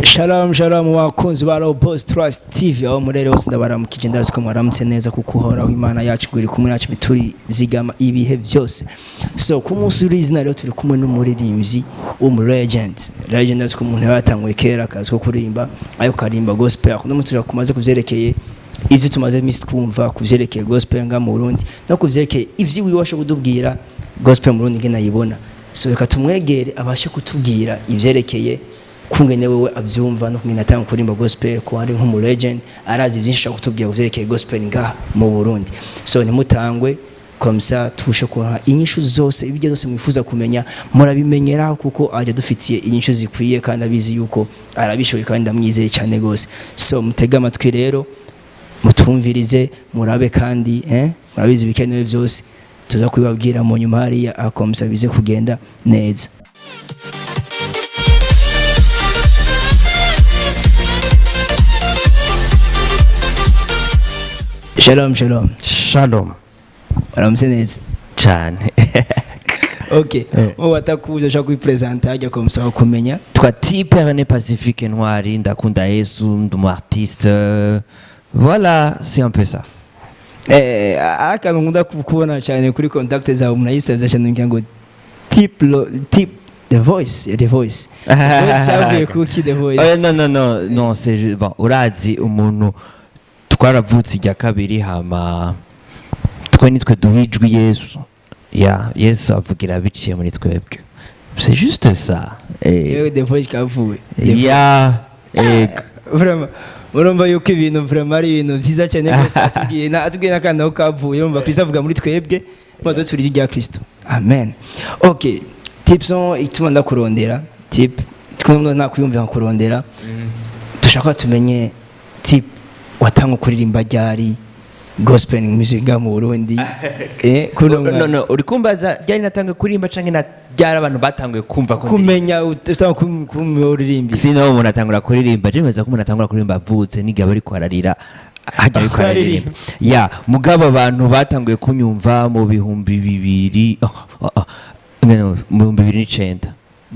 Shalom shalom, wakunzi ba Robos Trust TV aho murere hose, ndabaramukije. Ndazi ko mwaramutse neza kuko Uhoraho Imana yacu iri kumwe nacu, turi zigama ibihe byose. So ku munsi uri izina rero turi kumwe n'umuririmbyi w'umu legend. Legend, ndazi ko umuntu yatanguye kera akazi ko kuririmba, ariko karimba gospel. Kuno munsi turakumaze kuvyerekeye ivyo tumaze iminsi twumva kuvyerekeye gospel nga mu Burundi, no kuvyerekeye ivyo wiwe washo kudubwira gospel mu Burundi ngene ayibona. So reka tumwegere abashe kutubwira ivyerekeye kungene wewe avyumva no kungene atanga kuririmba gospel, ko ari nk'umu legend arazi vyinshi ashobora kutubwira kuvyerekeye gospel ngaha mu Burundi. So ntimutangwe, comme ça tubashe kuronka inyishu zose. Ibyo byose mwifuza kumenya murabimenyera, kuko ajya dufitiye inyishu zikwiye kandi abizi yuko arabishoboye, kandi ndamwizeye cyane gose. So mutege amatwi rero, mutumvirize, murabe kandi murabizi ibikenewe byose tuza kubibabwira mu nyuma hariya, comme ça bize kugenda neza. Shalom shalom. Shalom. Waramutse neza? Cyane. Okay, wowe watakuze ushaka kwipresenta hajya comme ça kumenya. Twa Type René Pacifique Ntwari, ndakunda Yesu, ndi umu artiste, voilà, c'est un peu ça. Akantu nkunda kubona cyane kuri contact zawe, umuntu ayisabye cyane ngira ngo tip lo, tip the voice, yeah, the voice. The voice cyavuye kuki, the voice? Oh, non non non non, c'est bon, urazi umuntu twaravutse ijya kabiri, hama twe nitwe duha ijwi Yesu. Ya Yesu avugira biciye muri twebwe, c'est juste ça. Yewe, the voice kavuye The Ya, ego. Vraiment urumva yuko ibintu vraiment ari ibintu byiza cyane rwose. Atubwiye na atubwiye n'akandi aho kavuye. Urumva Kristo avuga muri twebwe, maze turi rya Kristo. Amen. Okay, Tipson, ituma ndakurondera tip twumva nakwiyumvira nkakurondera, dushaka tumenye tip watanga kuririmba ryari gospel music nga mu Burundi, kuri uno No. mwanya? No, uri kumbaza ryari natanga kuririmba canke na ryari abantu batanguye kumva ko ndirimba? Kumenya utanga kumenya uririmbi. Sino umuntu atangura kuririmba, je meza ko umuntu atangura kuririmba avutse, n'igihe aba ariko ararira hajya ariko araririmba. Ya mugabo abantu batanguye kunyumva mu 2000, oh, no, mu 2009.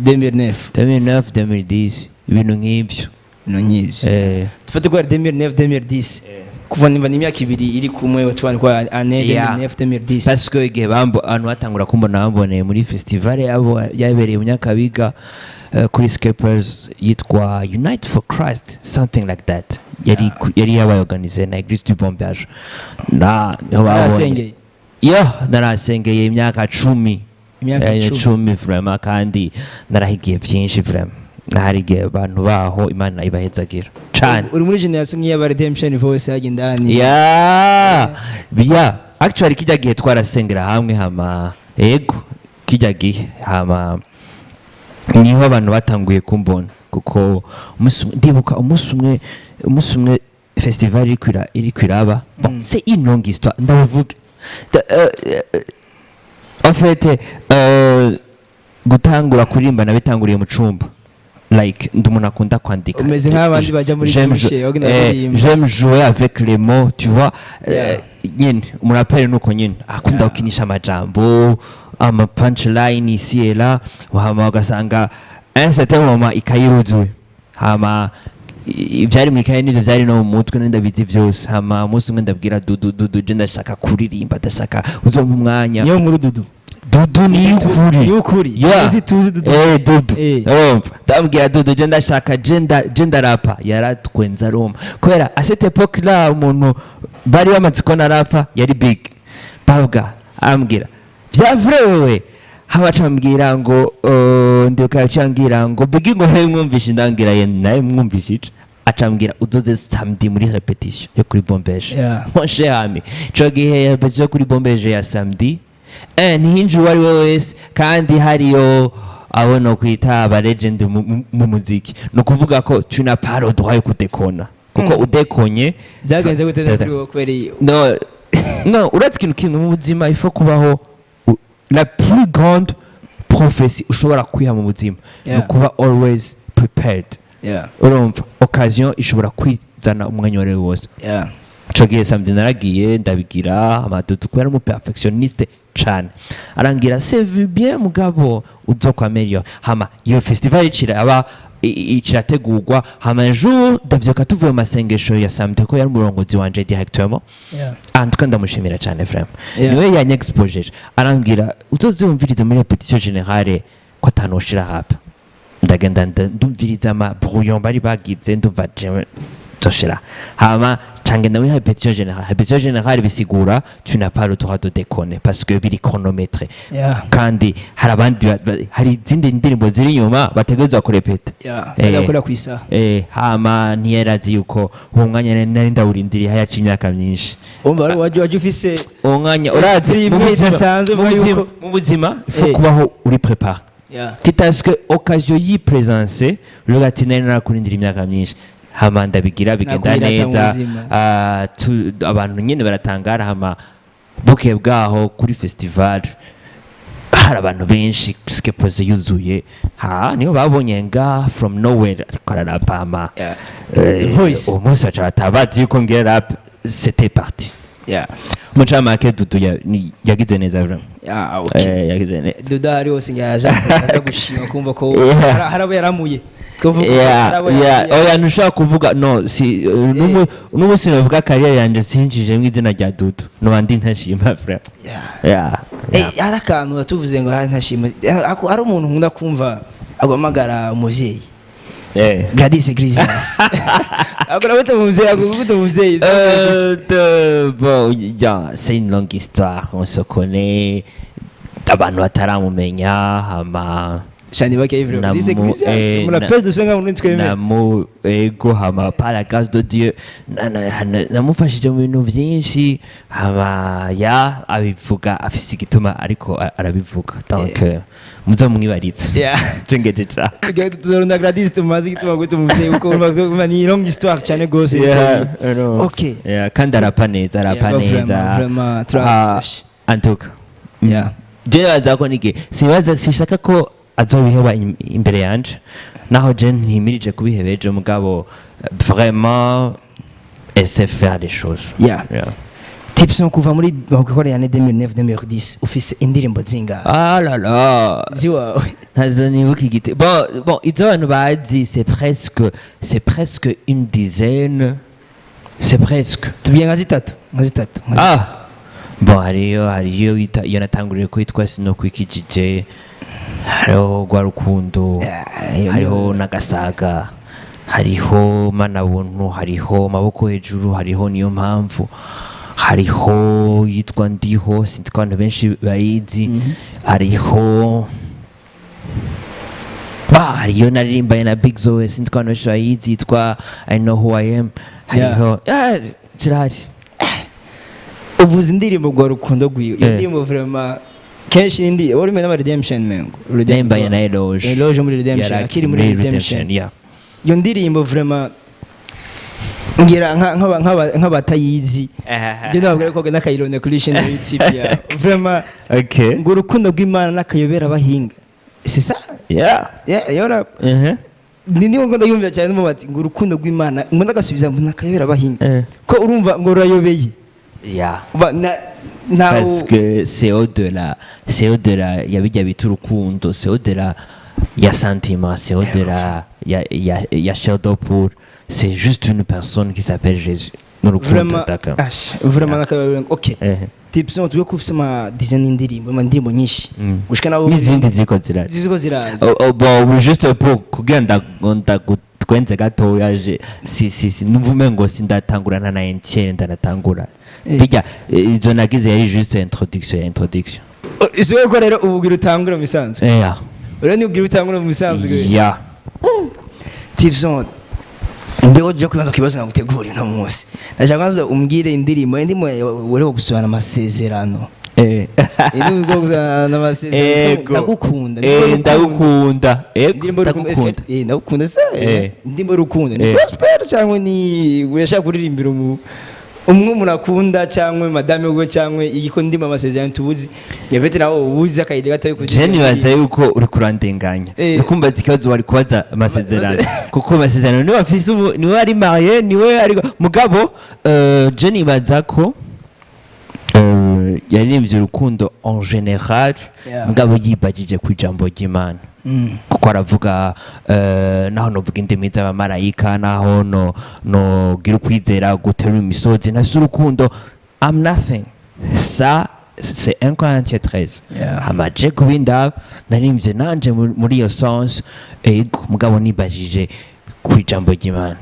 2009. 2009, 2010, ibintu nk'ivyo. No nk'ivyo. Dufate ko ari 2009, 2010, kuva nimba ni imyaka 2 iri kumwe batubana kwa année. 2009, 2010. Parce que igihe bambo abantu batangura kumbona, bamboneye muri festival yabo yabereye mu Nyakabiga, kuri Scapers, yitwa Unite for Christ, something like that. Yari yabaye organisé na Église du Bon Berger, na niho babonye. Narasengeye. Yo, narasengeye imyaka 10. Imyaka 10. 10 vraiment, kandi narahigiye byinshi vraiment, naharigiye abantu baho, Imana ibahezagira cane. Uri muri generation nk'iy'aba Redemption Voice hajya indani. Ya, actually kijya gihe twarasengera hamwe, hama ego kijya gihe hama niho abantu batanguye kumbona, kuko ndibuka umunsi umwe festival iriko iraba. Bon, c'est une longue histoire, ndabivuge. En fait, gutangura kuririmba nabitanguriye mu cumba, like ndi umuntu akunda kwandika. Umeze nk'abandi bajya muri douche, bagenda baririmba. J'aime jouer avec les mots, tu vois. Nyene umuraperi nuko nyene akunda gukinisha amajambo, ama punchline ici et là, hama ugasanga un certain moment ikayi iruzuye, hama ivyari mw'ikaye nivyo vyari no mu mutwe ndabizi vyose. Hama umunsi umwe ndabwira Dudu: "Dudu, je ndashaka kuririmba, ndashaka uzompa umwanya." Niyo nkuru Dudu. Dudu ni ukuri. Ni ukuri. Yeah. Tuzi Dudu. Dudu. Urumva ndabwira Dudu: "Je ndashaka, je ndarapa." Yaratwenza aruma, kubera à cette époque là umuntu bari bamaze kubona arapa yari big babwa. Ambwira: "Vya vrai wewe?" Haba acambwira ngo ndibuka yacambwira ngo bigi ngo nawe mwumvishe. Ndambwira ye nawe mwumvishe ico. Acambwira: "Uzoze samedi muri répétition yo kuri Bombeje." Mon cher ami, ico gihe répétition yo kuri Bombeje ya samedi, ntihinje uwo ari we wese, kandi hariyo abo no kwita aba legend mu muziki. Ni ukuvuga ko tu n'as pas le droit yo kudekona, kuko udekonye Byagenze gute kuri wowe kubera iyi? No no, uretse ikintu kimwe mu buzima, il faut kubaho la plus grande prophétie ushobora kwiha mu buzima ni ukuba always prepared. Urumva occasion ishobora kwizana umwanya uwo ari wo wose. Ico gihe samedi naragiye ndabigira amadudu, kubera umu perfectionniste cane, arangira: "C'est vu bien, mugabo uzokwa meilleur." Hama iyo festival icira aba. Kirategurwa. Hama un jour ndavyuka tuvuye mu masengesho ya samedi, ko yari umurongozi wanje directement. En tout cas ndamushimira cyane vraiment. Niwe yanyexpojeje, arambwira: "Uzozumvirize muri répétition générale ko atanoshira rap." Ndagenda ndumviriza ama brouillon bari bagize, ndumva jewe nzoshira. Hama cangenda muri répétition générale. Répétition générale bisigura tu n'as pas le droit de déconner parce que biri chronométré. Kandi hari abandi hari izindi ndirimbo ziri inyuma bategerezwa kurepeta. Bagakora ku isaha. Hama ntiyarazi yuko uwo mwanya nari ndawurindiriye hayaca imyaka myinshi. Umva waje ufise Uwo mwanya, urazi, esprit mu imwe buzima, idasanzwe, mu uvuga buzima, yuko mu buzima il faut kubaho uri préparé, quitte à ce que occasion yiprésence uvuga ati: "Nari narakurindira imyaka myinshi." Hama ndabigira, bigenda Nakwirata mu neza. buzima. Ah, abantu nyine baratangara. Hama bukeye bwaho kuri festival hari abantu benshi, skepose yuzuye, ha niho babonye nga from nowhere ariko ararapa. Hama Voice. uwo munsi baca batabazi yuko ngira rap, c'était parti. Mu ncamake, Dudu yagize neza vraiment. Yeah, okay. Yagize neza. Duda hari hose ngaje aza gushima kumva ko hari abo yaramuye. Twavuga ko hari abo yaramuye. Oya, ntushobora kuvuga no si n'ubu sinavuga carrière yanje sinjijemo izina rya Dudu, nobandi ntashima vraiment. Hari akantu watuvuze ngo hari ntashima. Hari umuntu nkunda kumva aguhamagara umuvyeyi. Gladys Iglesias. Akora gute umuvyeyi? Akora gute umuvyeyi? Bon, yeah, c'est une longue histoire, on se connaît, abantu bataramumenya. Hama Shani bake vraiment. Gladys Iglesias. Murapezi dufise nka muri twemera. Namu ego, hama par la grâce de Dieu namufashije mu bintu byinshi. Hama ya abivuga afise igituma, ariko arabivuga, donc muze mumwibarize. Cengeje ca Tugiye tuzorunda Gladys tumaze igituma gute umuvyeyi, kuko urumva ni longue histoire cyane gose. Okay. Yeah, kandi arapa neza, arapa Yeah, neza. vraiment, Ah, en tout cas je nibaza ko nige sibaza sishaka ko azobiheba imbere yanje, naho je ntimirije kubiheba ejo, mugabo vraiment elle sait faire des choses. Yeah. Tipson, kuva muri gukora ya 2009 2010, ufise indirimbo zingahe Ah là là! ziwawe? Ntazo nibuka igiti. Bon, izo abantu bazi, c'est presque une dizaine, c'est presque. Tubwiye nka zitatu, nka zitatu, nka zitatu. Ah bon, hariyo iyo natanguriye ko yitwa Sinokwikijije, hariho Rwa Rukundo, iyo hariho N'agasaga, hariho Mana Buntu, hariho Maboko Hejuru, hariho Niyo Mpamvu, hariho yitwa Ndiho, sinzi ko abantu benshi bayizi, hariho ba hariyo naririmbaye na Big Zoe, sinzi ko abantu benshi bayizi, yitwa I Know Who I Am, hariho, kirahari. Uvuze indirimbo Rwa Rukundo rwiwe, iyo ndirimbo vraiment kenshi indi wari umenya n'ama Redemption mengo. Naririmbaye na Eloge. Eloge muri Redemption. Yari Akiri muri Redemption. Yeah. Iyo ndirimbo vraiment ngira nk'abatayizi je nababwira ko n'akayirone kuri chaîne ya YouTube ya vraiment. Ngo urukundo rw'Imana n'akayobera abahinga, c'est ça? Yeah. Yeah, yora. Ni niyo ngo ndayumvira cyane mu bati ngo urukundo rw'Imana ngo ndagasubiza ngo n'akayobera abahinga. Ko urumva ngo rurayobeye. Ba- na ntawe. Parce que c'est au-delà ya bijya bita urukundo, c'est au-delà ya sentiment, c'est au-delà ya chair de poule, c'est juste une personne qui s'appelle Jésus, n'urukundo. Vraiment. D'accord. Ash, vraiment n'akayobera, okay. Tipson, tube ko ufise ama design y'indirimbo, ama ndirimbo nyinshi gushika naho N'izindi ziriko ziraza. Ziriko ziraza. Oh, bon, juste pour kugira ndagutwenze gatoya, je si numva umengo sindatangurana na entière, ndanatangura bijya izo nagize yari juste introduction. Isi ko rero ubu ubwira utangura mu bisanzwe. Rero ni ubwira utangura mu bisanzwe. Tipson, mbere ujya kubanza kubibazo nagutegura uno munsi, ndashaka kwanza umbwire indirimbo wari gusohora amasezerano. Indirimbo yo gusohora amasezerano. Ego. Ndagukunda. Ndagukunda, ego. Indirimbo y'urukundo. Ndagukunda. Ndagukunda se. Indirimbo y'urukundo ni gospel cyangwa ni uyashaka kuririmbira umwe umuntu akunda, cyangwa madame we, cyangwa igiko ndimo amasezerano tubuzi yabete nawe ubuzi akayide gato yo Je nibaza yuko uri kurandenganya. Uri kumbaza ikibazo wari kubaza amasezerano, kuko amasezerano niwe afise ubu, niwe ari marié, niwe ari mugabo. Je nibaza ko yaririmbye urukundo en général, mugabo yibagije ku ijambo ry'Imana. Kuko aravuga naho novuga indimi z'abamarayika, naho no nogira ukwizera guterura imisozi, ntafise urukundo, I'm nothing. Ça, c'est 1 Corinthiens 13. Hama je kubindaba narimvye nanje muri iyo sens, ego, mugabo nibajije ku ijambo ry'Imana.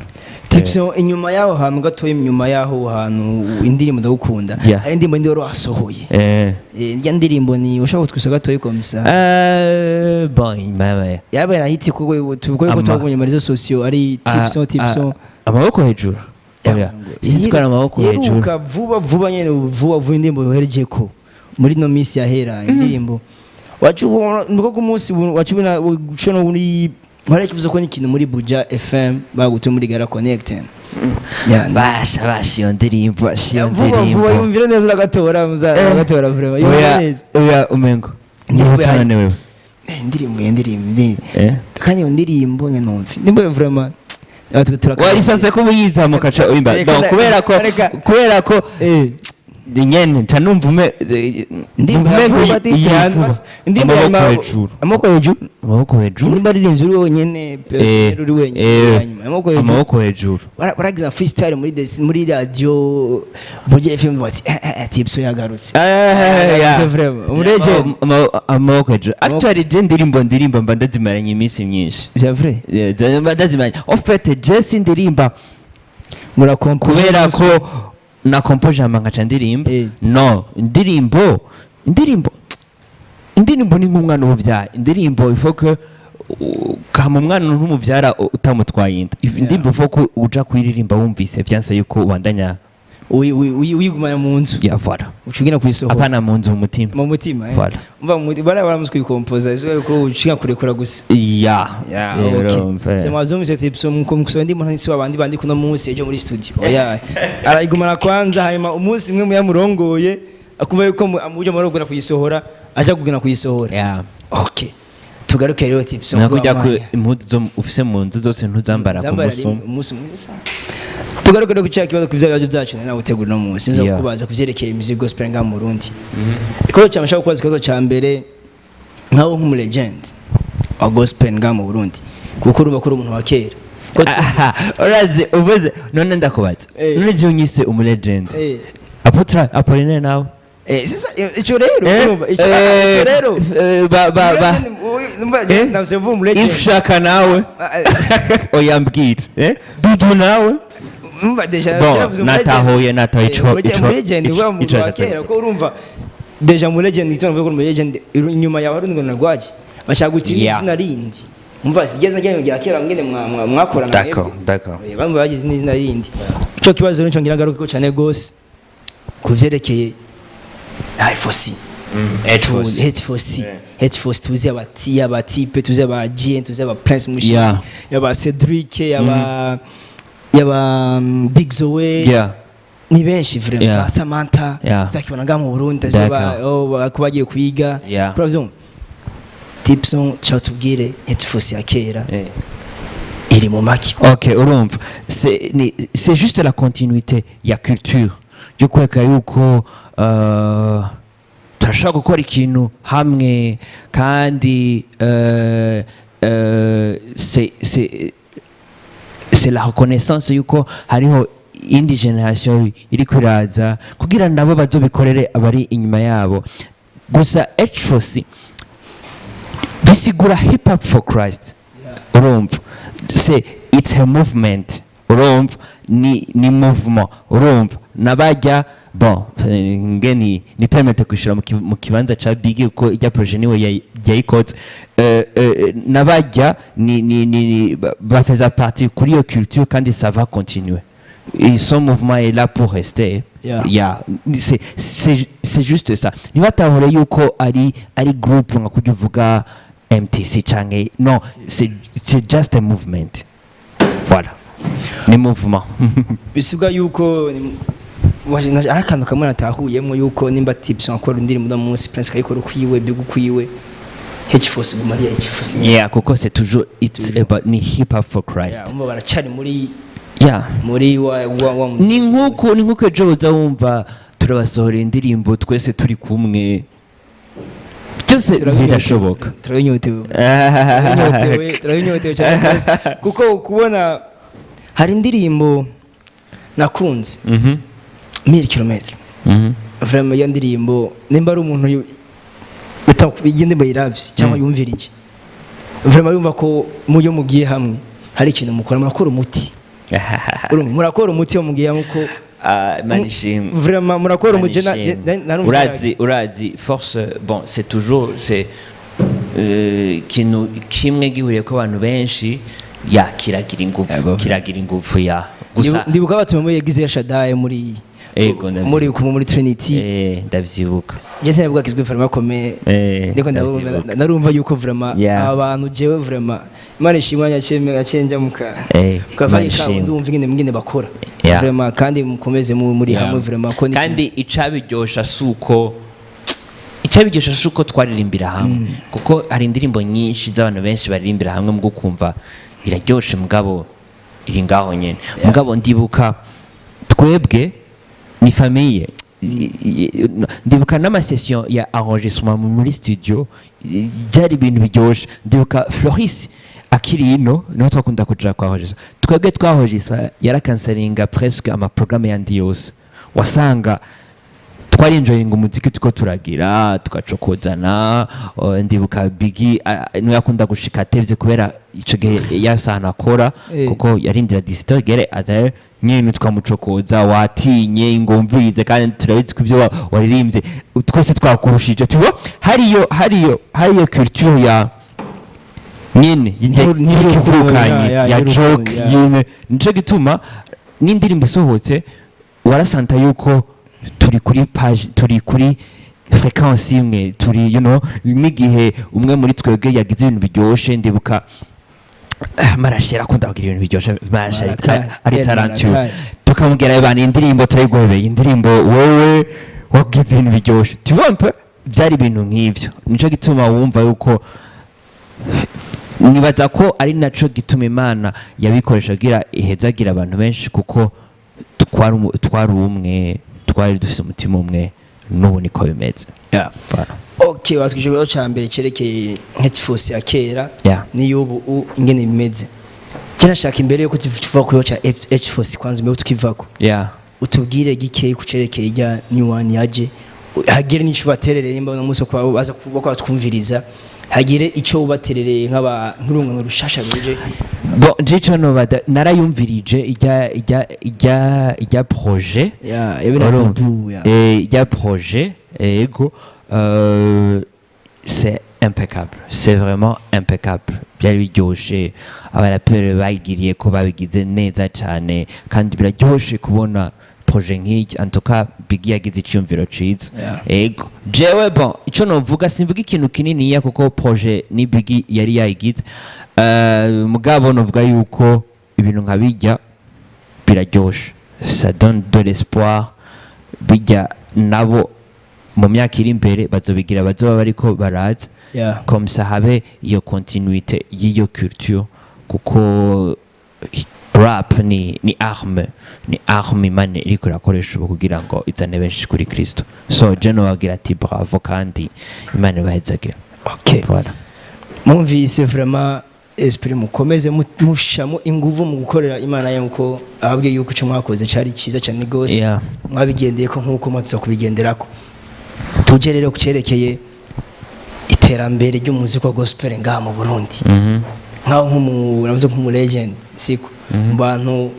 Tipson, inyuma yaho hantu gatoya, inyuma yaho hantu indirimbo ndagukunda, hari indirimbo ndi wari wasohoye. Irya ndirimbo ni ushaka kutwisa gatoya comme ça? Bon, mama. Yabaye na hit kuko tubikore ko twabonye muri réseaux sociaux ari Tipson, Tipson. Amaboko hejuru. Oya, sinzi ko ari amaboko hejuru. Yeruka vuba vuba nyene, vuba vuba, indirimbo yohereje ko muri no minsi yahera, indirimbo wacu nuko ku munsi wacu na ushona muri warakivuze ko ni ikintu muri Buja FM bagutuye muri Gara Connect. Yeah, Basha, basha, iyo ndirimbo, basha, iyo vuba vuba. ndirimbo. Yumvire neza, uragatora, uragatora vraiment, yumvire Oya. neza. Oya, umengo Indirimbo niba yanjye. sana wewe. Indirimbo, iyo ndirimbo, kandi iyo ndirimbo nyine numva indirimbo vraiment Warisanze ko uyizamuka ca urimba. Reka No, kubera ko reka. kubera ko nyene nca numva ume Indirimbo numva ya umengo vuba iyi vuba. indirimbo ya Amaboko hejuru. Amaboko hejuru. Amaboko hejuru. Nimba aririnze uri wenyine, personnel, uri wenyine, hanyuma amaboko hejuru. Amaboko hejuru. Waragize freestyle muri radio Buja FM, bati Tipson yagarutse. Yagarutse vraiment umuregend. Amaboko hejuru. Actually, je ndirimbo ndirimba mba ndazimaranye iminsi myinshi. C'est vrai. Mba ndazimaranye. En fait, je sindirimba Murakompo kubera ko nakompoje hama nkaca ndirimba. No, indirimbo ni nk'umwana ubuvyaye. Indirimbo, il faut que kama umwana ntumuvyara utamutwaye inda. Indirimbo, il faut ko uja kuyiririmba wumvise vyanse yuko ubandanya Wigumana mu nzu. Ya, voilà. Ucugina kuyisohora. Apana mu nzu, mu mutima. Mu mutima. Voilà. Umva mu bara baramuzi kuyikompoza ko uciga kurekura gusa. Ya. Ya, Rero, okay. mve. Se mwazumvise Tipson muko mukusaba ndi muntu si abandi bandi kuno munsi ejo muri studio. Oya. Arayigumana kwanza, hanyuma umunsi umwe muyamurongoye akuva yuko amujya murogora kuyisohora, aja kugena kuyisohora. Ya. Okay. Tugaruke rero, Tipson. Nakujya ku impuzu zo ufise mu nzu zose ntuzambara ku Zambara musi rimwe, umwe. Umunsi mwiza. Tugaruke rero ku cya kibazo, ku byabazo byacu nari nagutegura uno munsi. Nza kukubaza kuvyerekeye music gospel ngaha mu Burundi. Ikibazo cya nshaka kubaza, ikibazo cya mbere, nkaho nk'umu legend wa gospel ngaha mu Burundi, kuko urumva ko uri umuntu wa kera. Aha, urazi uvuze none ndakubaza, none je unyise umu legend, Apôtre Apollinaire nawe? Sasa ico rero, urumva ico rero ba ba ba Numva navuze mvuga umu legend. Ifshaka nawe? Ah, ah. Oya, mbwira, dudu nawe? Numva déjà Bon, yaravuze umu legend. natahuye Umu legend uba umuntu ico wa kera, ko urumva déjà mu legend icyo navuga ko mu legend inyuma yawe hari undi ngo bashaka gutinda izina rindi. Umva sigeze njya rya kera ngene mwakorana. D'accord, Mwebwe. d'accord. Bamwe bagize n'izina rindi. Ico kibazo nico ngira ngaruke ko cyane gose kuvyerekeye I4C. H4C, H4C, tuzi abati abatipe, tuzi aba GN, tuzi aba Prince Mushi, yaba Cedric, yaba Big Zoe, ni benshi vraiment, ba Samantha, tutakibona ngaha mu Burundi tazoba oh, ko bagiye kwiga. Uravyumva, Tipson, cha tubwire H4C ya kera iri mu maki? Ok, urumva c'est juste la continuité ya culture yo kwereka yuko turashobora gukora ikintu hamwe, kandi c'est la reconnaissance yuko hariho indi génération iri kwiraza kugira nabo bazobikorere abari inyuma yabo. Gusa H4C bisigura Hip Hop for Christ. Urumva, c'est it's a movement. Urumva, ni movement. Urumva nabajya, bon, nge ni permettre kwishura mu kibanza ca Big kuko ijya projet niwe yayikoze. Nabajya ni bafeza partie kuri iyo culture, kandi ça va continuer et son mouvement est là pour rester. Yeah, c'est juste ça. Ntibatahure yuko ari groupe nka kujya uvuga MTC canke non, c'est just a movement. Voilà, ni mouvement. Bisiga yuko ari akantu kamwe natahuyemo yuko nimba Tipson akora indirimbo uno munsi, Prince akayikora ukwiwe, Big ukwiwe, H4C guma ari H4C. Yeah, kuko c'est toujours, it's about ni Hip Hop for Christ. Yeah, umva baracari muri muri wa muziki. Ni nkuko ejo uza wumva turabasohora indirimbo twese turi kumwe. Byose birashoboka. Turabinyotewe. Turabinyotewe, turabinyotewe cyane rwose, kuko kubona hari indirimbo nakunze, 1000 kilometre. Vraiment, iyo ndirimbo, nimba ari umuntu iyo ndirimbo yiravye cyangwa yumvira iki, vraiment yumva ko muyo mugiye hamwe hari ikintu mukora, murakora umuti. Urumva, murakora umuti iyo mugiye hamwe ko Ah, Imana ishimwe. Vraiment, murakora umuti. Imana ishimwe. Narumva. Urazi force, bon, c'est toujours, c'est ikintu kimwe gihuriye ko abantu benshi ya kiragira ingufu, kiragira ingufu ya gusa. Ndibuka batume muri église ya Shaddai muri Ego, ndavyibuka. muri kumwe muri Trinity. Ndavyibuka. Jese navuga kizwe vraiment komeye. Ndiko ndabumva. Ndavyibuka. Narumva yuko vraiment abantu, jewe vraiment Imana ishimwe, nyacenja muka mukavanye Imana kabo. ishimwe. Ndumva ingene bakora. Vraiment, kandi mukomeze muri hamwe vraiment ko ni Kandi icabiryosha suko twaririmbira hamwe, kuko hari indirimbo nyinshi z'abantu benshi baririmbira hamwe mu kumva iraryoshe, mugabo iri ngaho nyene. Mugabo ndibuka twebwe ni famille. Ndibuka n'ama session ya enregistrement muri studio byari ibintu biryoshe. Ndibuka Floris akiri ino, niho twakunda kuja kwa enregistrement. Twebwe twaenregistra, yarakansaringa presque ama programme yandi yose. Wasanga twarinjoyinga umuziki tuko turagira, tugacokozana. Ndibuka Bigi niwe yakunda gushika atevye, kubera ico gihe yasahana akora, kuko yarindira 17 gere ate nyene tukamucokoza: "Watinye ingumvirize, kandi turabizi ko ivyo waririmbye twese twakurushije." Tuba hariyo culture ya nyene y'ikivukanye, ya joke nyene. Nico gituma n'indirimbo isohotse warasanta yuko turi kuri page, turi kuri fréquence imwe, turi n'igihe umwe muri twebwe yagize ibintu biryoshe. Ndibuka Marashe akunda kugira ibintu biryoshe. Marashe Marakaye. ari Yeah, talentueux. Marakaye. Tukamubwira: "Bana, indirimbo turayiguhebeye, indirimbo wowe wagize ibintu biryoshe." Tu vois un peu, byari ibintu nk'ivyo. Nico gituma wumva yuko, nibaza ko ari naco gituma Imana yabikoresha kugira ihezagira abantu benshi, kuko twari umwe, twari dufise umutima umwe. N'ubu niko bimeze. Voilà. Okay, watwije ikibazo cya mbere cyerekeye nk'ikifosi ya kera n'iy'ubu ingene bimeze. Je nashaka, imbere yuko tuva ku kibazo cya H-Force, kwanza mbere yuko tukivako, utubwire gikeyi ku cerekeye ijya new one yaje, hagire n'ico baterereye. Nimba uno munsi kwa baza kuba kwa twumviriza, hagire ico ubaterereye nk'aba nk'urungano rushasha ruje. Bon, jico nobada narayumvirije ijya projet. Ya yabina. Urumva? Dudu ya. Ijya projet, ego, c'est impeccable, c'est vraiment impeccable. Byari biryoshe, abaraperi bagiriye ko babigize neza cyane, kandi biraryoshe kubona projet nk'iyi. En tout cas, Biggie yagize icyumviro ciza. Ego, jewe, bon, ico novuga, simvuga ikintu kininiya kuko projet ni Biggie yari yayigize. Mugabo novuga yuko ibintu nka bijya biraryoshe, ça donne de l'espoir. Bijya nabo mu myaka iri imbere bazobigira, bazoba bariko baraza, comme ça habe iyo continuité y'iyo culture, kuko rap ni arme Imana iriko irakoresha ubu kugira ngo izane benshi kuri Kristo. So je nobagira ati bravo, kandi Imana ibahezagire. Voilà. Mwumvise, vraiment esprit, mukomeze mushamo inguvu mu gukorera Imana, yuko ababwiye yuko icyo mwakoze cyari cyiza cyane gose. Mwabigendeye ko nk'uko mwatuza kubigenderako. Tuje rero ku cyerekeye iterambere ry'umuziki wa gospel ngaha mu Burundi. Nkaho nk'umu navuze nk'umu legend, siko, mu bantu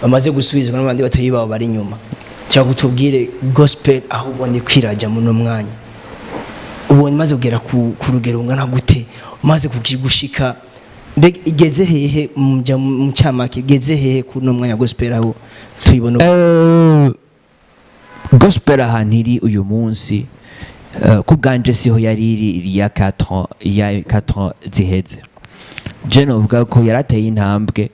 bamaze gusubizwa n'abandi batoyi babo bari inyuma, cyangwa tubwire gospel aho ubonye kwiraja mu no mwanya, ubonye maze kugera ku rugero rungana gute, umaze gushika, mbega igeze hehe? Mujya mu cyamake, igeze hehe ku no mwanya gospel aho tuyibona? Gospel ahantu iri uyu munsi, ku bwanje siho yari iri iriya 4 ans, iya 4 ans ziheze. Je novuga ko yarateye intambwe.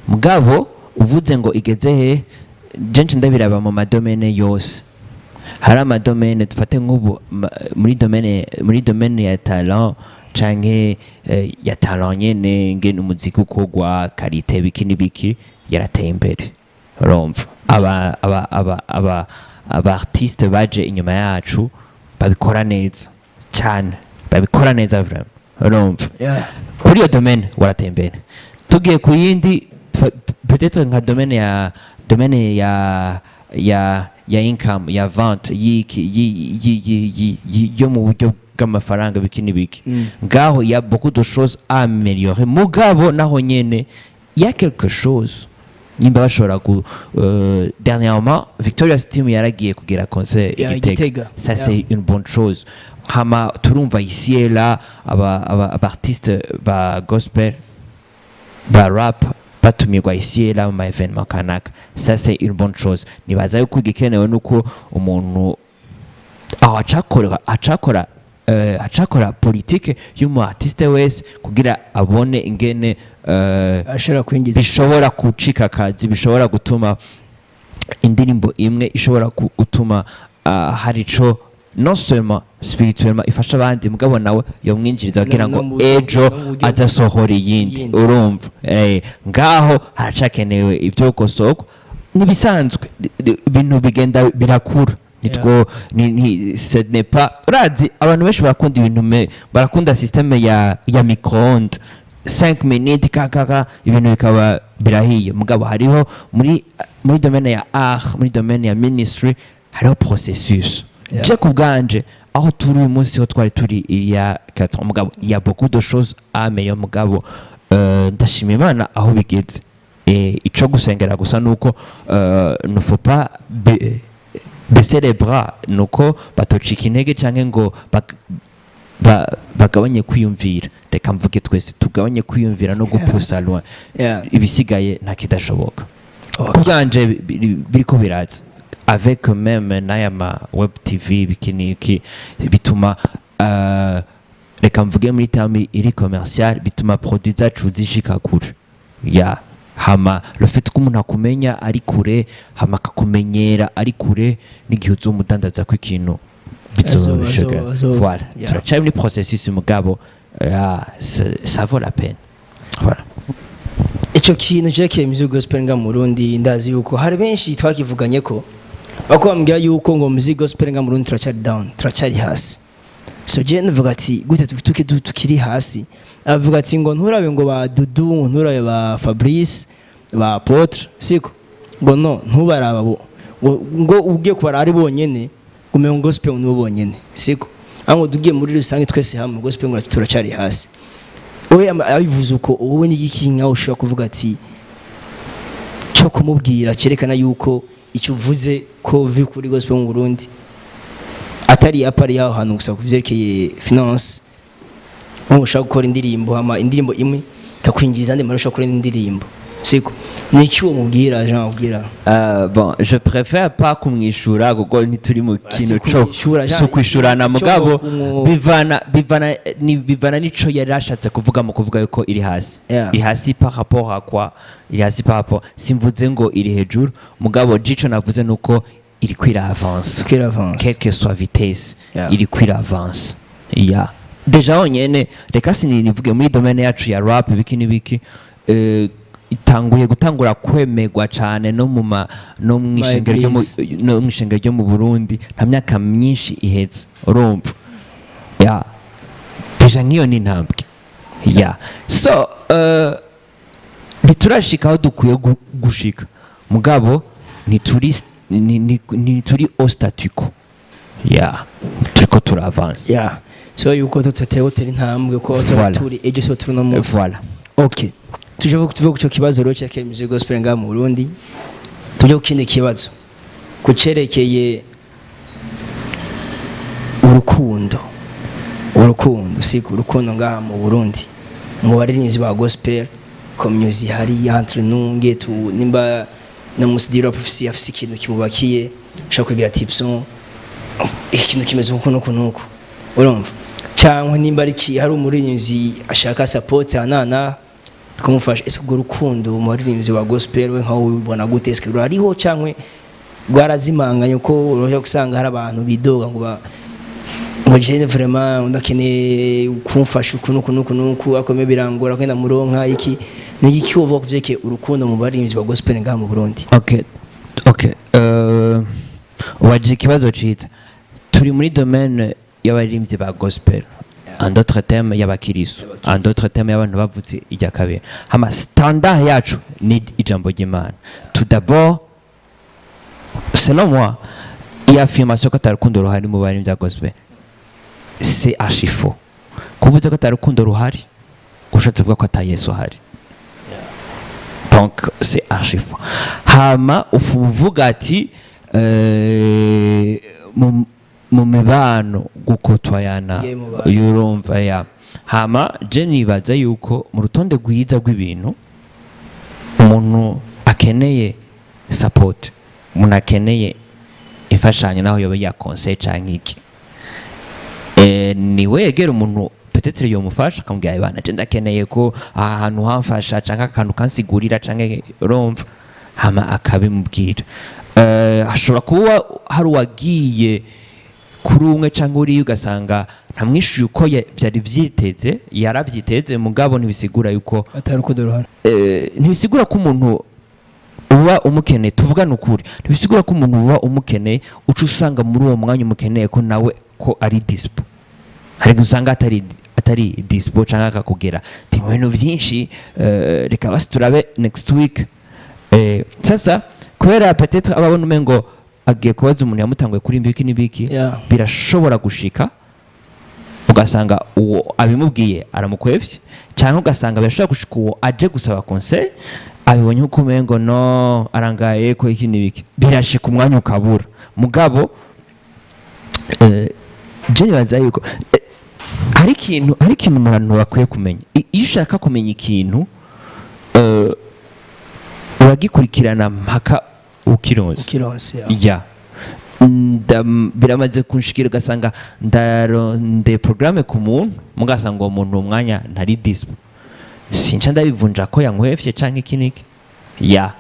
Mugabo uvuze ngo igeze he, je nce ndabiraba mu ma domaine yose. Hari ama domaine, dufate nk'ubu muri domaine ya talent, canke ya talent nyene, ngene umuziki ukorwa, qualité, biki n'ibiki, yarateye imbere. Urumva aba artiste baje inyuma yacu babikora neza cyane. Babikora neza vraiment, urumva? Yeah. Kuri iyo domaine warateye imbere. Tugiye ku yindi, peut-être nka domaine ya income, ya vente, y'iki yo mu buryo bw'amafaranga, biki n'ibiki, ngaho y a beaucoup de choses à améliorer. Mugabo naho nyene y a quelque chose nimba bashobora gu dernièrement Victoria's Team yaragiye kugira concert Ya, i Gitega. Gitega. Ça, c'est une bonne chose. Hama turumva ici et là aba artiste ba gospel, ba rap batumirwa ici et là mu ma événement kanaka. Ça, c'est une bonne chose. Nibaza yuko igikenewe nuko umuntu aho acakora politike y'umu artiste wese kugira abone ingene ashobora kwinjiza. Bishobora gucika akazi, bishobora gutuma indirimbo imwe ishobora gutuma hari ico non seulement spirituellement ifasha abandi, mugabo nawe yomwinjiriza kugira ngo no mu buryo- ejo no mu buryo- azasohora iyindi. Iyindi. Urumva, ngaho haracakenewe ibyo gukosorwa. Nibisanzwe, ibintu bigenda birakura. Nitwo ni ce n'est pas, urazi abantu benshi barakunda ibintu barakunda système ya micro-ondes, 5 minutes kakaka ibintu bikaba birahiye. Mugabo hariho muri domaine ya art, muri domaine ya ministry, hariho processus. Je ku bwanje, aho turi uyu munsi ho twari turi il y a 4 ans. Mugabo il y a beaucoup de choses à améliorer. Mugabo ndashima Imana aho bigeze. Ico gusengera gusa nuko ne faut pas baisser les bras, nuko batocika intege canke ngo bagabanye kwiyumvira. Reka mvuge twese tugabanye kwiyumvira no gupusa loin. Ibisigaye nta kidashoboka. Ku bwanje biriko biraza avec même n'aya ma web TV, biki n'iki, bituma reka mvuge muri terme iri commercial, bituma produit zacu zishika kure ya hama le fait ko umuntu akumenya ari kure, hama akakumenyera ari kure, n'igihe uzomudandaza ko ikintu bizobishoka. Voilà. Turacari muri processus, mugabo ya, ça vaut la peine, voilà. Icyo kintu cyerekeye music gospel nga mu Burundi, ndazi yuko hari benshi twakivuganye ko bako bambwira yuko ngo music gospel nga mu Burundi turacyari down, turacyari hasi. So je ndavuga ati gute tukiri hasi? Avuga ati ngo nturabe ngo ba Dudu, ngo nturabe ba Fabrice, ba Apotre, siko ngo no ntubaraba bo, ngo ugiye kubara ari bonyene ngo umengo gospel ni bo bonyene, siko aho ngo tugiye muri rusange twese hamwe gospel ngo turacyari hasi. Wowe abivuze uko, wowe ni igiki nkaho ushobora kuvuga ati cyo kumubwira cyerekana yuko icyo uvuze ko vi kuri gospel mu Burundi atari apari yaho hantu gusa ku vyerekeye finance, nko ushaka gukora indirimbo, hama indirimbo imwe ikakwinjiriza andi mahera, ushaka gukora indi ndirimbo, siko? Ni iki uwo mubwira, Jean ubwira? Bon, je préfère pas kumwishura kuko ntituri mu kintu co Kumwishura, Jean, so kwishurana. ico Mugabo bivana nico yari ashatse kuvuga mu kuvuga yuko iri hasi. Iri hasi par rapport à quoi? Iri hasi par rapport, simvuze ngo iri hejuru, mugabo jico navuze nuko iri kwira avance. Kwira avance. Quelle que soit vitesse, iri kwira avance ya déjà honyene. Reka sinivuge muri domaine yacu ya rap, biki n'ibiki, itanguye gutangura kwemerwa cane no mu ma no mw'ishengero ryo mu Église. no mw'ishengero ryo mu Burundi. Nta myaka myinshi iheze, urumva ya déjà nk'iyo ni intambwe ya. So ntiturashika aho dukwiye gushika, mugabo ntituri au statu quo ya, turiko turavanse. Yeah, so yuko tutateye gutera intambwe ko Voilà. turi ejo so turi no munsi. Voilà. Okay, tuje tuve ku cyo kibazo rero cya music gospel ngaha mu Burundi, tujye ku kindi kibazo kucerekeye urukundo. Urukundo, siko? Urukundo ngaha mu Burundi mu baririmbyi ba gospel, community hari entre nous nge tu nimba na musidiro afise ikintu kimubakiye, ashaka kugira tipson ikintu kimeze uko nuko nuko, urumva? Cyangwa nimba ari hari umuririmbyi ashaka support anana tukamufasha. Ese urwo rukundo mu baririmbyi ba gospel, we nkaho ubibona gute? Ese rurariho cyangwa rwarazimanganye? Ko urashobora gusanga hari abantu bidoga ngo ngo je vraiment ndakeneye kumfasha uku nuku nuku nuku, akome birangora kwenda muronka iki. Ni iki wovuga ku vyerekeye urukundo mu baririmbyi ba gospel ngaha mu Burundi? Okay, waje ikibazo ciza. Turi muri domaine y'abaririmbyi ba gospel. En d'autres termes, y'abakirisu, en d'autres termes, y'abantu bavutse ijya kabiri. Hama standard yacu ni ijambo ry'Imana. Tout d'abord, selon moi, iyi affirmation ko atarukundo ruhari mu bari bya gospel, c'est archi faux. Kuvuze ko atarukundo ruhari, ushatse kuvuga ko ata Yesu ahari. Donc c'est archi faux. Hama uvuga ati mu mibano, gukotwayana. Yeah, mu bantu. Urumva ya hama je nibaza yuko mu rutonde rwiza rw'ibintu umuntu akeneye support, umuntu akeneye imfashanyo, naho yoba ya conseil canke iki, niwe yegera umuntu peut-être yomufasha, akamubwira: "Bana, je ndakeneye ko aha hantu hamfasha canke akantu kansigurira," canke urumva, hama akabimubwira. Hashobora kuba hari uwagiye kuri umwe canke uriya, ugasanga ntamwishuye uko vyari vyiteze, yaravyiteze, mugabo ntibisigura yuko atari urukundo ruhari. Ntibisigura ko umuntu uba umukeneye, tuvugane ukuri, ntibisigura ko umuntu uba umukeneye uca usanga muri uwo mwanya umukeneye ko nawe ko ari dispo. Hari igihe usanga atari dispo, cyangwa akakubwira ati mu bintu byinshi, reka basi turabe next week. Sasa kubera peut-être ababona umengo agiye kubaza umuntu yamutanguye kuri mbiki n'ibiki, birashobora gushika ugasanga uwo abimubwiye aramukwevye, cyangwa ugasanga birashobora gushika uwo aje gusaba conseil abibonye uko umengo no arangaye ko iki n'ibiki, birashika umwanya ukabura. Mugabo je nibaza yuko hari ikintu umuntu bakwiye kumenya. Iyo ushaka kumenya ikintu, uragikurikirana mpaka ukironse. Ukironse, yeah. Ya. Biramaze kunshikira, ugasanga ndaronde programme ku muntu, mugasanga uwo muntu uwo mwanya ntari dispo. Sinca ndabivunja ko yankwevye canke iki niki. Ya,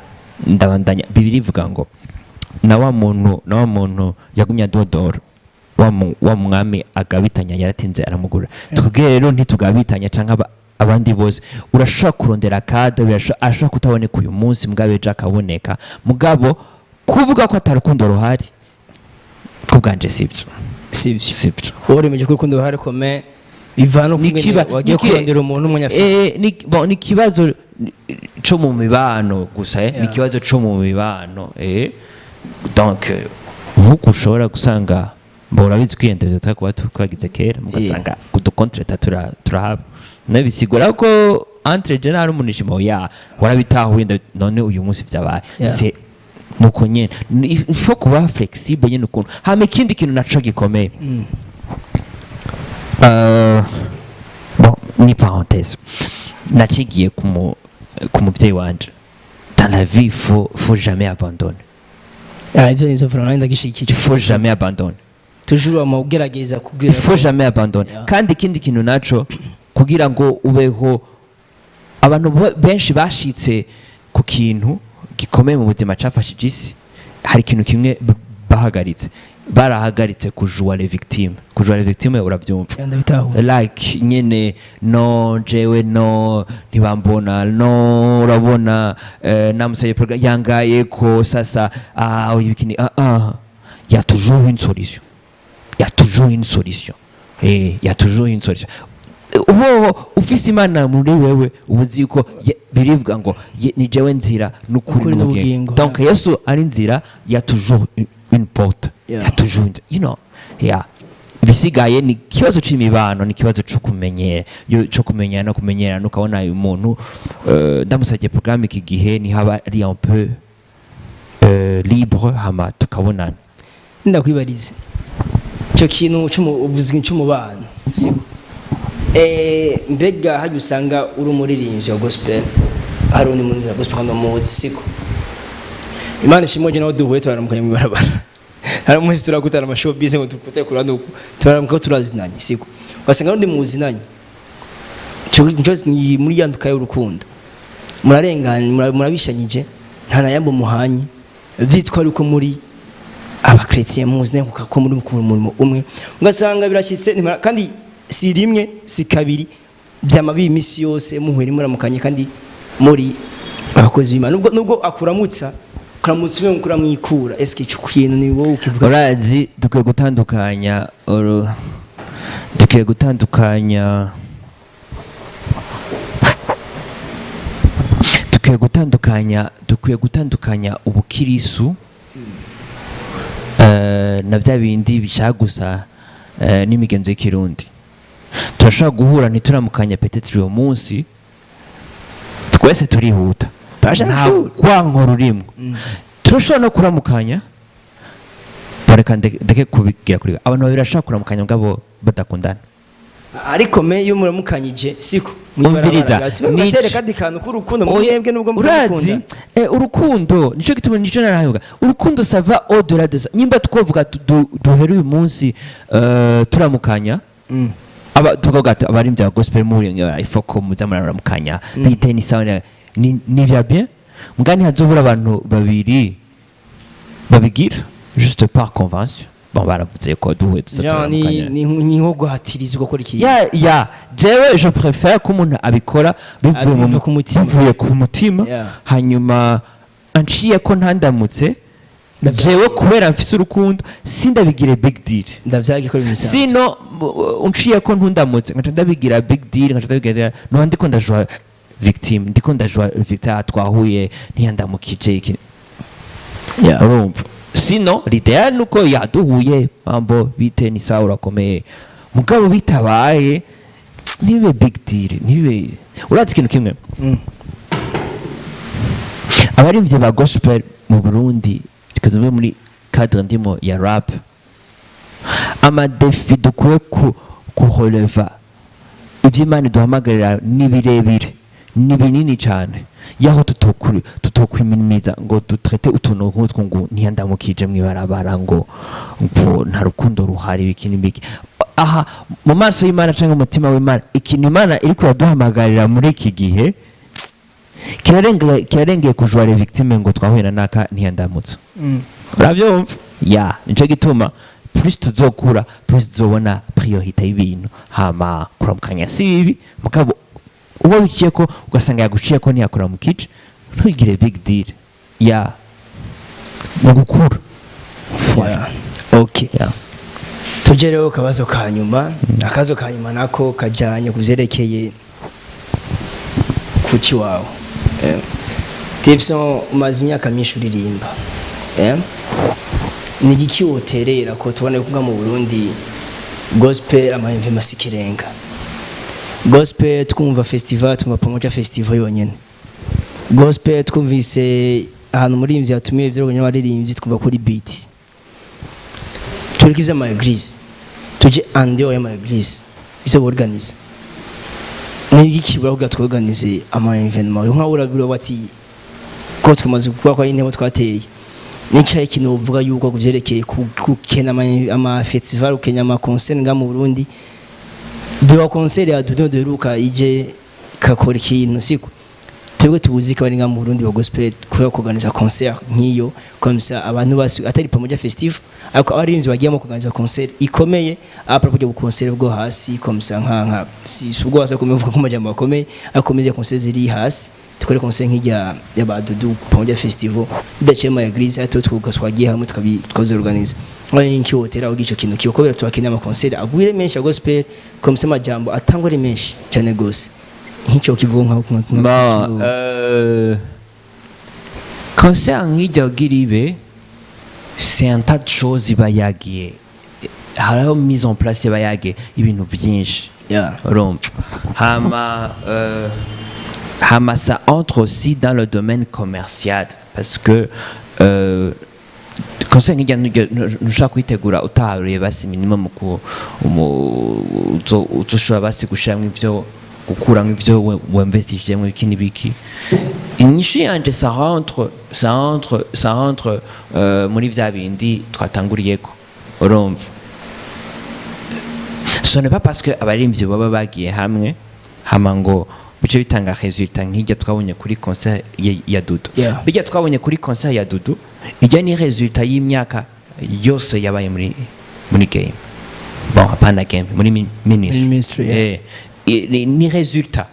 ndabandanya. Bibiri ivuga ngo na wa muntu yagumye adodora wa mwami agabitanya, yaratinze aramugura. Twebwe rero ntitugabitanya canke abandi bose. Urashobora kurondera kade, ashobora kutaboneka uyu munsi, mugabo ejo akaboneka. Mugabo kuvuga ko atarukundo ruhari, ku bwanje sibyo. Sibyo. Sibyo. Wowe uremeje ko urukundo ruhari, kome bivana no kungene wagiye kurondera umuntu umwanya afise. Bon, ni ikibazo co mu mibano gusa, ni ikibazo co mu mibano. Donc nk'uko ushobora gusanga bo urabizi kwiyendera twakuba twagize kera, mugasanga udukontreta turahaba, nabisigura ko entre je nari umuntu ya warabitahuye, none uyu munsi vyabaye. C'est nuko nyene. Il faut kuba flexible nyene ukuntu. Hama ikindi kintu naco gikomeye, bon, ni parenthèse, nacigiye ku muvyeyi wanje: dans la vie, il faut jamais abandonner. Ah, ivyo nivyo vraiment nanjye ndagishigikiye. Il faut jamais abandonner. Toujours wama ugerageza kugira Il faut jamais abandonner. Kandi ikindi kintu naco, kugira ngo ubeho, abantu benshi bashitse ku kintu gikomeye mu buzima cafashije isi, hari ikintu kimwe bahagaritse, barahagaritse kujouer les victimes. Kujouer les victimes, uravyumva? Yeah, ndabitahura. Like nyene no jewe no ntibambona, no urabona, namusabye programme yangaye ko sasa ibikini. Y a toujours une solution, y a toujours une solution, y a toujours une solution. Ubo ufise Imana muri wewe, uba uzi ko birivuga ngo ni jewe nzira n'ukuri Ukuri n'ubugingo. n'ubugingo. Donc Yesu ari nzira, y a toujours une porte. Y a toujours une, yeah. Ibisigaye ni ikibazo c'imibano, ni ikibazo co kumenyera, co kumenyana no kumenyerana, ukabona uyu muntu, ndamusabye programme iki gihe nihaba ari un peu libre, hama tukabonana. Ndakwibarize icyo kintu uvuze cy'umubano, siko? Mbega hajya usanga uri umuririmbyi wa gospel, hari undi muririmbyi wa gospel kandi umuzi, siko? Imana ishimwe, je nawe duhuye turaramukanye mu ibarabara, hari umunsi turakutana ama showbiz ngo dukute ku ruhande uku, turaramuka, turazinanye, siko? Ugasanga n'undi muzinanye. Ico ni muri ya nduka y'urukundo, murarenganye, murabishanyije, nta na yambo muhanye, vyitwa yuko muri abakretien muzi ko muri ku murimo umwe, ugasanga birashyitse kandi si rimwe si kabiri, byama biba iminsi yose muhuye muramukanye kandi muri abakozi b'Imana, nubwo akuramutsa kuramutsa umwe kuramwikura. Eske ico kintu ni wowe ukivuga? Urazi dukwiye gutandukanya dukwiye Dukwiye gutandukanya ubukirisu na bya bindi bishaka gusa n'imigenzo y'ikirundi. Turashobora guhura ntituramukanya, peut-être uyo munsi twese turihuta. Turashaka Nta guhura. rwanko rurimwo. Turashobora no kuramukanya, bareka ndeke kubigira kuri abantu babiri bashobora kuramukanya mugabo badakundana. Ariko me iyo muramukanyije, siko? Umviriza, batere kandi kantu k'urukundo mwebwe nubwo urazi mutakunda. Urukundo nico gituma nico naravuga, urukundo ça va au-delà de ça. Nyimba twovuga duhere uyu munsi turamukanya, aba tukavuga ati abaririmbyi ba gospel muri il faut ko muza muraramukanya, bite, ni sawa, ni vya bien, mbwa ntihazobura abantu babiri babigira juste par convention. Bon, baravuze ko duhuye tuza Ya, ni turamukanya. ni nko guhatirizwa gukora ikintu. Ya, jewe je préfère ko umuntu abikora bivuye mu Bivuye ku mutima. bivuye ku mutima. Hanyuma anciye ko ntandamutse, jewe kubera mfise urukundo sindabigire big deal. Ndavyagikora ibintu bisanzwe. Sino unciye ko ntundamutse, nkaca ndabigira big deal, nkaca ndabigira nuba ndiko ndajwa victime, ndiko ndajwa victime, twahuye ntiyandamukije iki. Urumva, sino l'idéal nuko yaduhuye, mambo bite, ni sawa, urakomeye, mugabo bitabaye ntibibe big deal, ntibibe. Urazi ikintu kimwe? Abaririmbyi ba gospel mu Burundi, reka tuve muri cadre ndimo ya rap, ama défis dukwiye ku kureleva, ibyo Imana iduhamagarira ni birebire, ni binini cyane, yaho tutokwiminimiza ngo dutraite utuntu nk'utwo ngo ntiyandamukije mw'ibarabara, ngo nta rukundo ruhari, ibiki n'ibiki. Aha mu maso y'Imana cyangwa umutima w'Imana, ikintu Imana iri kuraduhamagarira muri iki gihe kirarengeye kujouer victime ngo twahuye na naka ntiyandamutse. Urabyumva? Ya, nico gituma plus tuzokura, plus tuzobona priorité y'ibintu. Hama kuramukanya si bibi, mugabo uwo biciye ko ugasanga yaguciye ko ntiyakuramukije, ntugire big deal. Ya, mu gukura. Yeah. Okay. Ya. Tugereho akabazo ka nyuma. Akabazo ka nyuma nako kajyanye ku byerekeye kuki wawe. Tipson, umaze imyaka myinshi uririmba. Ni igiki woterera ko tubona ko mu Burundi gospel ama événements si ikirenga? Gospel twumva festival, twumva Pamoja Festival yonyene. Gospel twumvise ahantu umuririmbyi yatumiye ibyo abaririmbyi, twumva kuri beat. Tureke ivy'ama église, tuje en dehors y'ama église, ivyo borganiza ni igiki baravuga tworganize ama événement nkaho urabira bati ko twamaze kuvuga ko ari intego twateye. Nicaye ikintu uvuga yuko kuvyerekeye kukena ama festival, kukena ama concert nga mu Burundi, dore concert ya Dudu duheruka ije kakora ikintu, siko? Twebwe tubuzi ko ari nga mu Burundi ba gospel kubera kuorganiza concert nk'iyo comme ça abantu basi, atari Pamoja Festival, ariko abarinzi bagiyemo kuorganiza concert ikomeye après kujya concert bwo hasi comme ça, nka si ubwo hasi akomeye, uvuga ko amajambo akomeye akomeye, concert ziri hasi, tukore concert nk'ijya ya ba Dudu, Pamoja Festival, bidaciye mu église, ariko twuga twagiye hamwe tukazorganiza nki nkihotera aho ico kintu kiyo kubera tubakeneye ama concert agwire menshi ya gospel comme ça, amajambo atangwa ari menshi cyane gose nk'icyo kivuga nka Bon, concert nk'ijya kugira ibe, c'est un tas de choses iba yagiye, hariho mise en place iba yagiye ibintu byinshi. Urumva, hama ça entre aussi dans le domaine commercial, parce que concert nk'ijya ntushobora kuyitegura utaharuye basi minimum ku uzoshobora basi gushiramwo ivyo, gukuramwo ivyo winvestishijemwo, ibiki n'ibiki. Inyishu yanje, ça rentre muri vya bindi twatanguriyeko. Urumva, ce n'est pas parce que abaririmbyi baba bagiye hamwe hama ngo bice bitanga résultat nk'ijya twabonye kuri concert ya Dudu. Bijya twabonye kuri concert ya Dudu, ijya ni résultat y'imyaka yose yabaye muri game, bon, hapana game, muri ministry. Ministry, yeah. Ni résultat.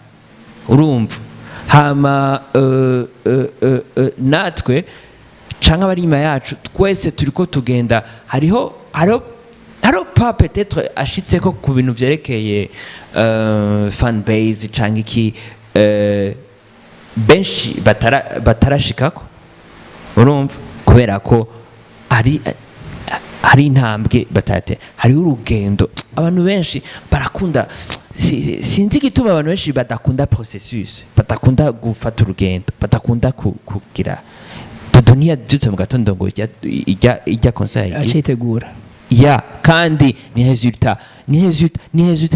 Urumva, hama natwe canke abari inyuma yacu twese turiko tugenda, hariho Haro pas peut-être ashitse ko ku bintu vyerekeye fan base canke iki, benshi batarashikako, urumva, kubera ko hari intambwe batate, hariho urugendo. Abantu benshi barakunda, sinzi igituma abantu benshi badakunda processus, badakunda gufata urugendo, badakunda kugira. Dudu ntiyavyutse mu gatondo ngo ijya concert ayigire. Acitegura. Ya, kandi ni résultat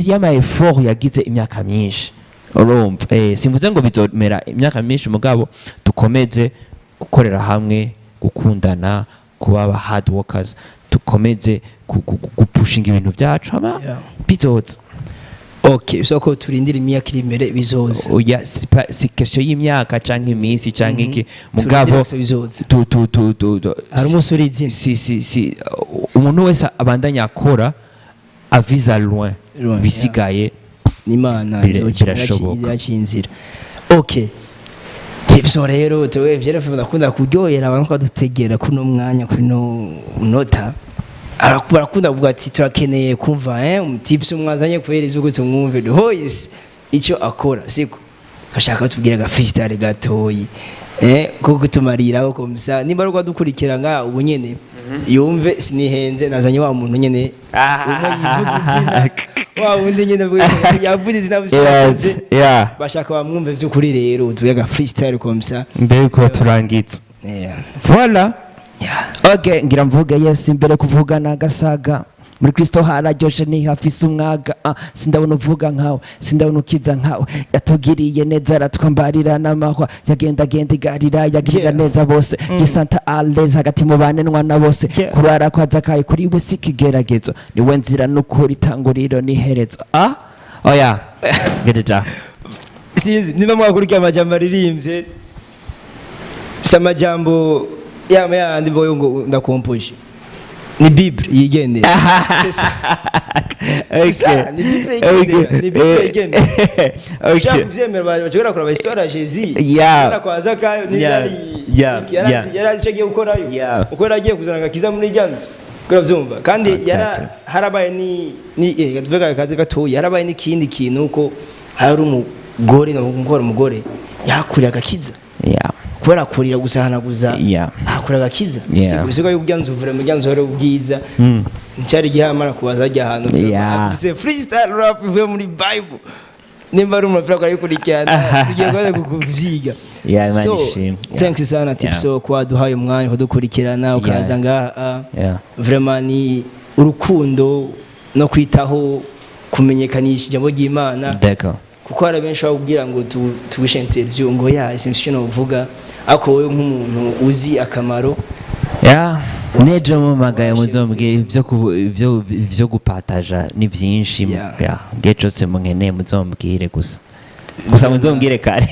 y'ama effort yagize imyaka myinshi, urumva. Simvuze ngo bizomera imyaka myinshi, mugabo dukomeze gukorera hamwe, gukundana, kuba aba hard workers, dukomeze gupushinga ibintu byacu, hama bizoza. Okay, bisaba ko turindira imyaka iri imbere, bizoza. Oya, si question y'imyaka canke iminsi canke iki, Turindire mugabo gusa, bizoza. tu Hari umunsi uri izina. Si umuntu wese abandanya akora, avisa loin. Loin, bisigaye n'Imana birashoboka. Yaciye inzira. Okay, ivyo rero tuwe vyera ndakunda kuryohera abantu kwadutegera kuno mwanya, kuno nota. Barakunda kuvuga ati turakeneye kumva umutips mwazanye kubera ivyo tumwumve The Voice icyo akora, siko turashaka tubwira aga freestyle gatoyi ko kutumariraho komsa, nimba ari dukurikira nga ubu nyene yumve sinihenze, nazanye wa muntu nyene umwe yivuga izina, wa wundi nyene yavuze izina yavuze, bashaka bamwumve vy'ukuri. Rero tuvuge aga freestyle komsa. Mbere yuko turangiza. Voilà. Okay, ngira mvuge Yesu imbere, kuvuga nagasaga muri Kristo hararyoshe, ntihafise umwaga. Sindabona uvuga nkawe, sindabona ukiza nkawe. Yatugiriye neza, aratwambarira n'amahwa, yagendagenda igarira, yagirira neza bose, gisanta aleza hagati mu banenwa na bose. Kurara kwa Zakayo kuri we si ikigeragezo, niwe nzira n'ukuri, itanguriro n'iherezo. Oya, gejeja. Sinzi niba mwakurikiye amajambo aririmbye, si amajambo yama yandi mvuga ngo ndakompoje, ni Bible yigendera. C'est ça. C'est ça, ni Bible yigendera, ni Bible yigendera. Ushaka kuvyemera, bashobora kuraba histoire ya Jésus kwa Zakayo yari yarazi icyo agiye gukorayo, uko yari agiye kuzana agakiza muri rya nzu, kuko uravyumva kandi yara harabaye ni tuvuga akazi gatoya, harabaye n'ikindi kintu uko hari umugore, ndavuga umugore yakuriye agakiza kubera kurira gusa hanaguza, akura agakiza. Siko yuko urya nzu vure mu rya nzu hari ubwiza, nticyari gihamara kubaza ajya ahantu akubise freestyle rap ivuye muri Bible. Nimba ari umupira ukayikurikirana, tugiye kubaza kuvyiga. Yeah, Imana So, ishimwe. Thanks sana, Tipso, kuba duhaye umwanya kudukurikirana, ukaza ngaha. Vraiment ni urukundo no kwitaho kumenyekanisha ijambo ry'Imana, D'accord. kuko hari benshi bakubwira ngo tugushe interview, ngo ya simsho novuga, ariko wowe nk'umuntu uzi akamaro. Yeah. Nejo mumagaye muzombwira ivyo gupataja ni vyinshi. Yeah. Ngiye cose munkeneye muzombwire gusa. Gusa muzombwire kare.